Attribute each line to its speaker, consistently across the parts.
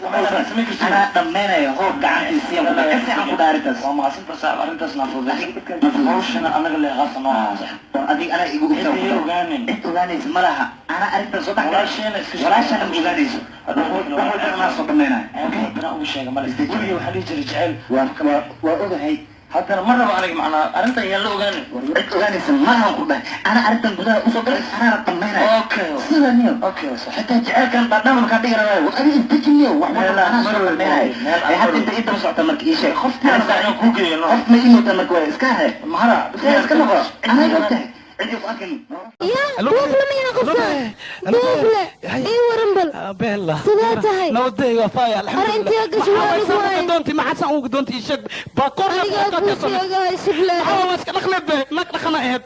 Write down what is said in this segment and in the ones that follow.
Speaker 1: Anaa dhammaynayo, hoob gacantiisiyan ku dhahay, si fiican ku dhahay arrintaas.
Speaker 2: Waa mahadsantaha saaxib, arrintaasna fududaysa hawshana anaga leeqaasa noo haasa.
Speaker 1: Adiga anaa igu
Speaker 2: Cid ay ogaanin.
Speaker 1: Cid ogaanaysa ma laha, anaa arrintan soo dhex
Speaker 2: Walaasheena iska
Speaker 1: walaashana ma ogaanayso, wax walba anaa soo dhammaynayo.
Speaker 2: Bina ugu sheega male, weligii waxaa dhihi jiray jecel.
Speaker 1: Waa ogahay.
Speaker 2: Haddana ma rabo aniga, macnaa arrintan yaan la ogaanin.
Speaker 1: Cid ogaanaysa ma lahan ku dhahay, anaa arrintan gudaha usoo galay, anaana dhammaynayo.
Speaker 2: Okay.
Speaker 1: Sida niyo
Speaker 2: Okay, sax.
Speaker 1: Xitaa jecelkan dhadhaman kaa dhigi rabaayo, war adiga isdejiniyo, wax walba
Speaker 2: Meel aan
Speaker 1: anaa soo
Speaker 2: mar walba
Speaker 1: dhammaynayo.
Speaker 2: meel aan
Speaker 1: Ee, hadda
Speaker 2: mar
Speaker 1: inta ii daba socota marka ii sheeg.
Speaker 2: Qoftii aan rabaa inaan kuu geeyo, no.
Speaker 1: Qof ma ii mootaa marka? Waa iska haye.
Speaker 2: Mahara.
Speaker 1: Iska noqo, anaa ogtahay cidii ku arkin.
Speaker 3: Ya Buufle, miyaa qabtaa Buufle? Ii waran bal.
Speaker 4: Bella.
Speaker 3: Sidee tahay?
Speaker 4: Nabaday, waa faaya.
Speaker 3: Ar intee gashay? Waa lagu waayay.
Speaker 4: Doonti maxaa san ugu doonti? Ii sheeg baakoor.
Speaker 3: Anigaa kuu sheegahay, shible.
Speaker 4: Waa iska dhaqneed be, nag dhaqana ahayd.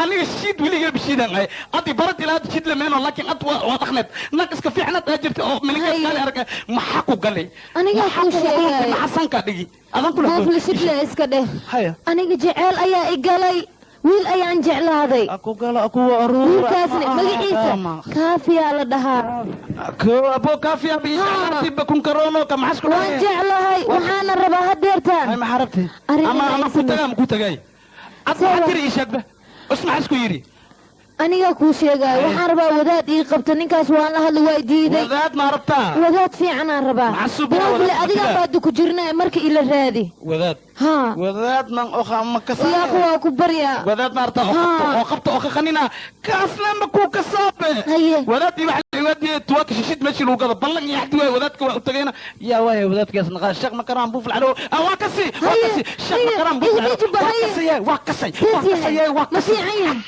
Speaker 4: Aniga shiid weligaa bishiidan ahay, adi barad ilaa hadda shiid lameeno, laakiin ad waa dhaqneed, nag iska fiicnad aa jirta oo miligeed kaali arka. Maxaa ku galay?
Speaker 3: Anigaa
Speaker 4: Maxaa
Speaker 3: kuu
Speaker 4: kugu dhuuntay?
Speaker 3: sheegay.
Speaker 4: Maxaa sankaa dhigi adan kula?
Speaker 3: Buufle, shible iska dheh.
Speaker 4: Haya.
Speaker 3: Aniga jeceel ayaa i galay, wiil ayaan jeclaaday.
Speaker 4: Aku gala kuwa aruura.
Speaker 3: Wiilkaasna magaciisa Kaafiyaa la dhahaa.
Speaker 4: Ko abo kaafiya bi tiba kun karono ka maxas ku
Speaker 3: Waan jeclahay, waxaana rabaa hadeertaan.
Speaker 4: Ay, maxaa rabtay?
Speaker 3: Arrin
Speaker 4: Ama
Speaker 3: inay
Speaker 4: ama ku
Speaker 3: sameyso.
Speaker 4: tagaa, ma ku tagay ad?
Speaker 3: Soo
Speaker 4: Maxaa
Speaker 3: wa-
Speaker 4: tiri? Ii sheegba usma isku yidhi.
Speaker 3: Anigaa kuu sheegaayo, waxaan rabaa wadaad ii qabta. Ninkaas waan la hadlay, waa diiday.
Speaker 4: Wadaad ma rabtaa?
Speaker 3: Wadaad fiicanaan rabaa.
Speaker 4: Maxaa suubina
Speaker 3: Buufle,
Speaker 4: wadaad
Speaker 3: adigaa
Speaker 4: matila?
Speaker 3: baadi ku jirnaa marka ila raadi.
Speaker 4: Wadaad?
Speaker 3: Haa.
Speaker 4: Wadaad man oqa ma kasa?
Speaker 3: Yaaqu, waa ku baryaa.
Speaker 4: Wadaad ma rabtaa oo qabto
Speaker 3: Haa.
Speaker 4: oo qabta oo qaqanina kaasna ma ku kasaabe?
Speaker 3: Haye.
Speaker 4: Wadaad iyo waxa wadaad tuwaaka shishid meeshii lagu gado ballan iyo xadi waay. Wadaadka waa u tagayna yaa waaya wadaadkaas naqaa Sheekh Makaraan Buufl Calo. Ah, waa kasi, waa
Speaker 3: Haye,
Speaker 4: kasi Sheekh
Speaker 3: haye,
Speaker 4: Makaraan Buufl
Speaker 3: igu
Speaker 4: Calo.
Speaker 3: deji ba,
Speaker 4: Waa
Speaker 3: haye.
Speaker 4: kasay, waa kasay, waa
Speaker 3: Saas
Speaker 4: kasay,
Speaker 3: yahay.
Speaker 4: waa
Speaker 3: Ma
Speaker 4: kasay.
Speaker 3: fiican yahay?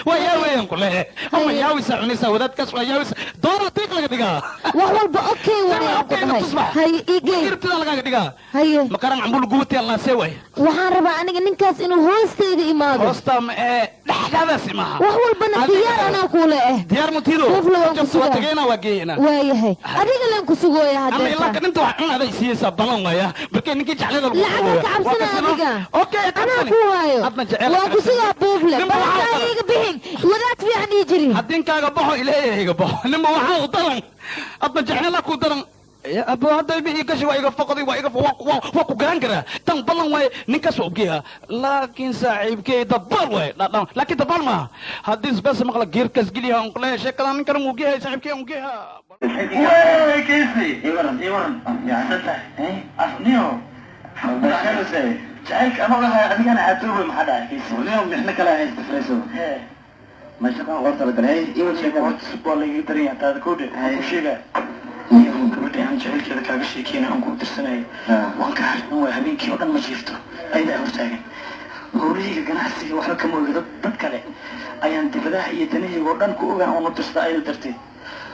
Speaker 4: Waa yaa weeyaan ku lehe ama
Speaker 3: Haye.
Speaker 4: yaawisa cunaysa wadaadkaas, waa yaawisa doora tiiq laga dhigaa.
Speaker 3: Wax walba okay waayaan ku
Speaker 4: Okay,
Speaker 3: dhahay.
Speaker 4: tusbax.
Speaker 3: Haye, igey.
Speaker 4: Irtida lagaaga dhigaa.
Speaker 3: Haye.
Speaker 4: Makaraan cambul guwati allah see waay.
Speaker 3: Waxaan rabaa aniga ninkaas inuu hoostayda imaado.
Speaker 4: Hoosta ma ee dhexdaadaas imaha.
Speaker 3: Wax walbana
Speaker 4: Adiga-
Speaker 3: diyaar anaa kuule eh.
Speaker 4: Diyaar mutido.
Speaker 3: Buufle, waan ku
Speaker 4: Jabta waa
Speaker 3: sugaa.
Speaker 4: tagayna, waa geeyna.
Speaker 3: Waayahay, adiga laan ku sugooya
Speaker 4: Ama ilaa
Speaker 3: hadeerta.
Speaker 4: ka dhinta wax cun aday siiyeysaa, balan waaya markay ninkii jeclada lagu
Speaker 3: Lacag ha ka cabsana adiga.
Speaker 4: Okay.
Speaker 3: Anaa ku waayo.
Speaker 4: Adna jecel.
Speaker 3: Waan ku sugaa, Buufle.
Speaker 4: Ninba waxaa
Speaker 3: Ballankaa
Speaker 4: u daran.
Speaker 3: iiga bixin, wadaad fiican ii jiri.
Speaker 4: Haddiinkaaga baxo, ilaahay iga baxo, ninba waxaa u daran, adna jecela ku daran. Ya abo, hadday bi ii gashi waa iga foqday, waa iga waa ku garan karaa tan, ballan waaye ninkaas waa ogyaha, laakiin saaxiibkey dabaal waaye dhadhan, laakiin dabaal maaha haddii isbees maqla geerkaas geliyaha on kuleeyahay sheekadan ninkan uu ogyahay, saaxiibkey on ogyaha.
Speaker 2: Wey, Casey.
Speaker 1: Ii waran.
Speaker 2: Ii waran.
Speaker 1: Ya.
Speaker 2: Santahay. Afniyo. Jacaylka anoo ahay adigana caatoobay, maxaa dhacay, Casey?
Speaker 1: Niyo mixna kala haysta freso.
Speaker 2: Hee.
Speaker 1: Ma shaqaan qoorta la galay? Ii wad sheekada.
Speaker 2: Horta sib waa lagaga daran yahay taada kowdhe.
Speaker 1: Haye.
Speaker 2: Ku sheegaa. Niyo gabadha aan jacaylkeeda kaaga sheekeynay aan kuu dirsanayay. Waan ka harsan waay, habeenkii oo dhan ma jiifto. Ayadaa hortaagan. Howlahayga ganacsiga waxba kama oga, dad kale ayaan dibadaha iyo danahayga oo dhan ku ogaan oon u dirsadaa ayada darteed.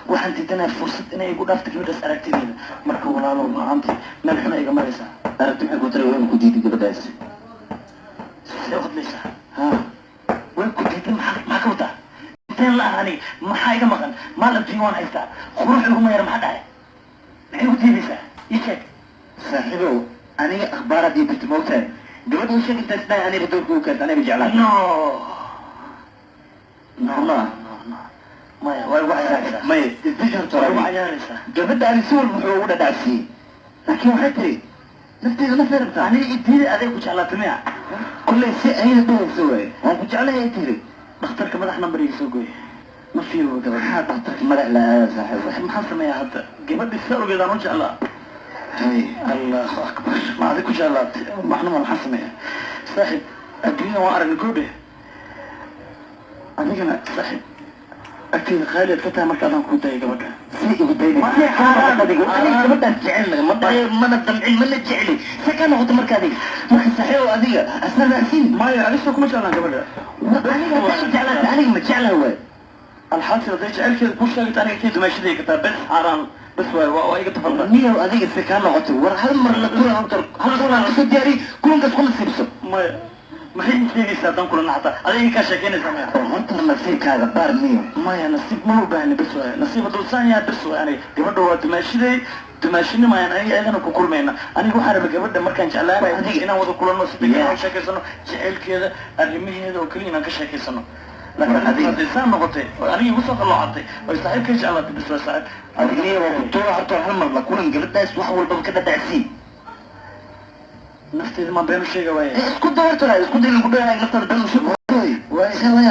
Speaker 2: Waxaan diidanahay fursad inay igu dhaafto gabadhaas aragtideeda. Marka walaalow macaantii meel xuna iga maraysaa.
Speaker 1: Aragti maxay ku tiri? Way ku diiday gabadhaas.
Speaker 2: See u hadlaysaa?
Speaker 1: Ha.
Speaker 2: Way ku diiday, maxaa ka wadaa? Inteen la ah aniga, maxaa iga maqan? Maal adduunya waan haystaa, qurux iguma yara, maxaa dhacay? Maxay igu diidaysaa? Ii sheeg.
Speaker 1: Saaxiibow, aniga akhbaaraad ii dirta moogtahay. Gabadha u sheeg intaas dhahay, aniga doorka u keenta, aniga jeclaa.
Speaker 2: No, no.
Speaker 1: Ma.
Speaker 2: No, no, maya, waa igu cayaaraysaa.
Speaker 1: Maya, isdeji horta.
Speaker 2: Waa igu
Speaker 1: Walaal.
Speaker 2: cayaaraysaa.
Speaker 1: Gabadha ani si walba wuxuu ugu dhadhacsiiyey, laakiin waxay tiri nafteeda nafay rabtaa.
Speaker 2: Aniga i diiday, aday ku jeclaatay miya?
Speaker 1: Kulley si ayada dhahaysa waaye, waan ku jeclahay ay tiri.
Speaker 2: Dhakhtarka madax nambar iga soo gooy, ma fiiro gabadha.
Speaker 1: Maxaa dhakhtarka madax la aada, saaxiib?
Speaker 2: Saaxiib, maxaan sameeyaa hadda? Gabadhi sa ogeed aan u jeclaa.
Speaker 1: Hay.
Speaker 2: Allahu akbar, ma adig ku jeclaatay macnuma? Maxaan sameeyaa saaxiib? Adduunyada waan aragnay goodhe, adigana saaxiib agteeda qaaliyaad ka tahay, marka adaan kuu dayay gabadha.
Speaker 1: Si igu daynay
Speaker 2: Ma-
Speaker 1: si kaa noqoto adiga? Aniga
Speaker 2: Xaaraan.
Speaker 1: gabadhaas jecel ma dhayo, mana damcin, mana jecli. Si kaa noqoto marka adiga, marka saaxiibow adiga asna raacsiin.
Speaker 2: Maya, adigoo kuma jeclaan gabadha.
Speaker 1: Aniga hadday jeclaata, aniga ma jeclaha waay.
Speaker 2: Alxaasil hadday jacaylkeeda kuu sheegto, aniga intay dumaashaday kartaa bes, xaaraan bes waay, waa iga tafalta.
Speaker 1: Niyow, adiga si kaa noqoto? War hal mar la kulan horta, hal kulan kasoo diyaariy, kulankaas ku nasiibso.
Speaker 2: Maya, maxay ii sheegaysaa haddaan kulana? Xataa adiga ii kaa sheekeynaysaa maya?
Speaker 1: Oo horta nasiibkaaga baar, niyo.
Speaker 2: Maya, nasiib ma u baahni, bes waay. Nasiib hadduu saan yahay, bes waay. Aniga gabadha waa dumaashiday, dumaashinimo ayaan aniga ayadana ku kulmayna. Aniga waxaan rabay gabadha markaan jeclaanay inaan wada kulanno, si degan aan sheekaysano, jacaylkeeda arrimaheeda oo keliya inaan ka sheekaysano. Laakiin hadday saan noqotay oo aniga igu soo qalloocatay oo saaxiibkay jeclaatay, bis waa saaxiib.
Speaker 1: Adiga waa ku tuura horta hal mar la kulan gabadhaas, wax walbaba ka dhadhacsiin.
Speaker 2: Nafteeda maan been u sheega waaye.
Speaker 1: Isku day horta, isku day lagu dhahay naftaada been u sheeg.
Speaker 2: Waay,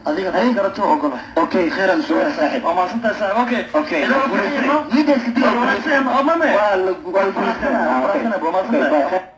Speaker 2: adiga dad garato ogola.
Speaker 1: Okay, khairan soo saaxiib.
Speaker 2: Waa mahadsantahay saaxiib, okay.
Speaker 1: Okay.
Speaker 2: Ilaa
Speaker 1: Nidaas kadib
Speaker 2: waa mame.
Speaker 1: Waa la guulaysanaa.
Speaker 2: Waa mahadsantahay.